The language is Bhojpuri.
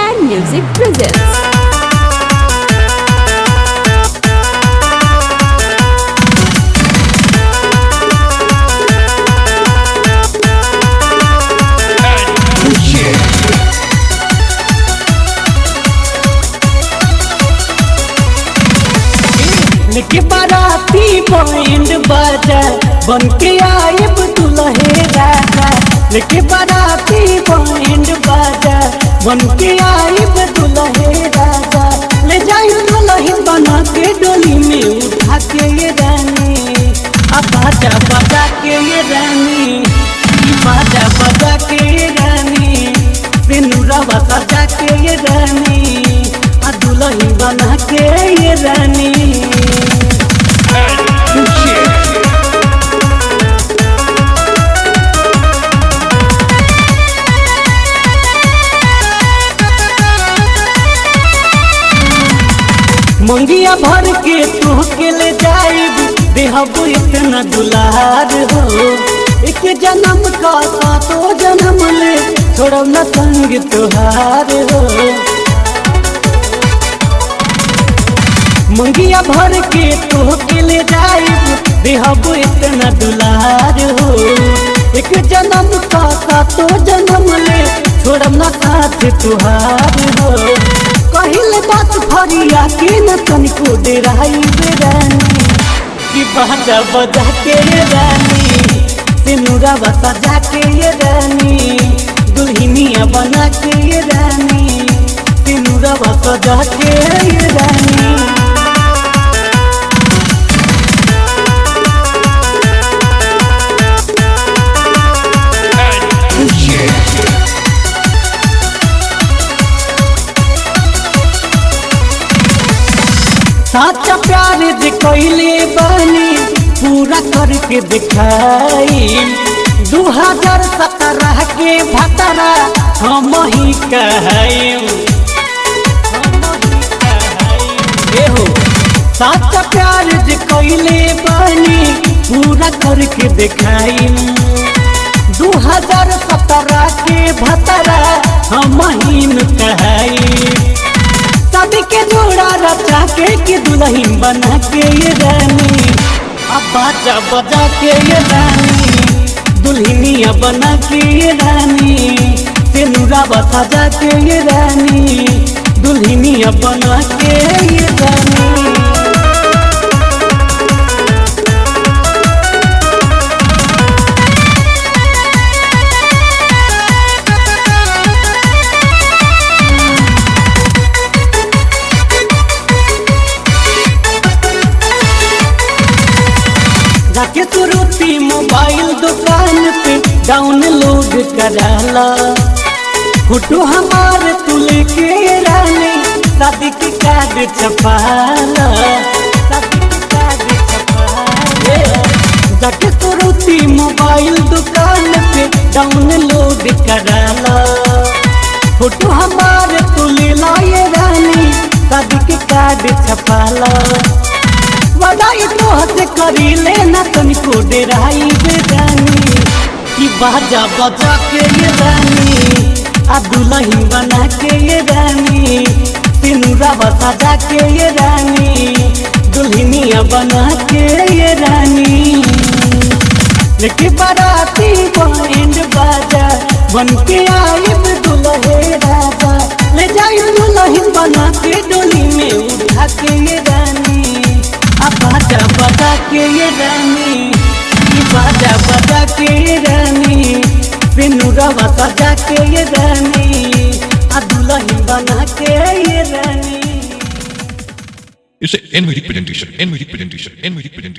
And Music presents. लेके बाराती बैंड बाजा बन के आएब दुल्हे राजा। लेके बाराती बैंड बाजा बन के आएब दुल्हे राजा। ले जाई दुल्हन बना के डोली में उठा के ये रानी, आ बाजा बजा के ये रानी, ई बाजा बजा के ये रानी, सिनुरवा सजा के ये रानी, आ दुल्हन बना के ये रानी। मंगिया भर के तू के ले जाइब, देहब इतना दुलार हो। एक जन्म का सातो जन्म ले छोड़ब न संग तुहार हो। मंगिया भर के तू के ले जाइब, देहब इतना दुलार हो। एक जन्म का सातो जन्म ले छोड़ब न साथ तुहार हो। कहिले बात फरिया के न तनिको डेराई बेरानी, कि बाजा बजा के ये रानी, सिनुरवा सजा के ये रानी, दुल्हनिया बना के ये रानी, सिनुरवा सजा के ये रानी। साचा प्यार जे कैले बानी पूरा करके दिखाई। 2017 के भतरा हम ही कहाई। साचा प्यार जे कैले बानी पूरा करके दिखाई। 2017 के भतरा हम ही कहाई। शादी के जोड़ा रचा के दुल्हन बना के ये रानी, अब बाजा बजा के ये रानी, दुल्हनिया बना के ये रानी, सिनुरवा सजा के ये रानी, दुल्हनिया बना के ये रानी। जाके सुरुती मोबाइल दुकान पे डाउनलोड कराला, फोटो हमार तू लेके रानी, शादी के कार्ड छपाला, शादी के कार्ड छपाला। जाके सुरुती मोबाइल दुकान पे डाउनलोड कराला, फोटो हमार तू ले लाए रानी, शादी के कार्ड छपाला। वादाई तोहसे करी लेना तनिको डेराई बेरानी, कि बाजा बजा के ये रानी, आ दुल्हन बना के ये रानी, सिनुरवा सजा के ये रानी, दुल्हनिया बना के ये रानी। लेके बाराती बैंड बाजा बन के आइब दुल्हे राजा। ले जाई दुल्हन बना के डोली में उठा के ये रानी, आ बाजा बजा के ये रानी, ई बाजा बजा के ये रानी, सिनुरवा सजा के ये रानी, आ दुल्हन बना के ये रानी। It's a N music presentation, N music presentation, N music presentation.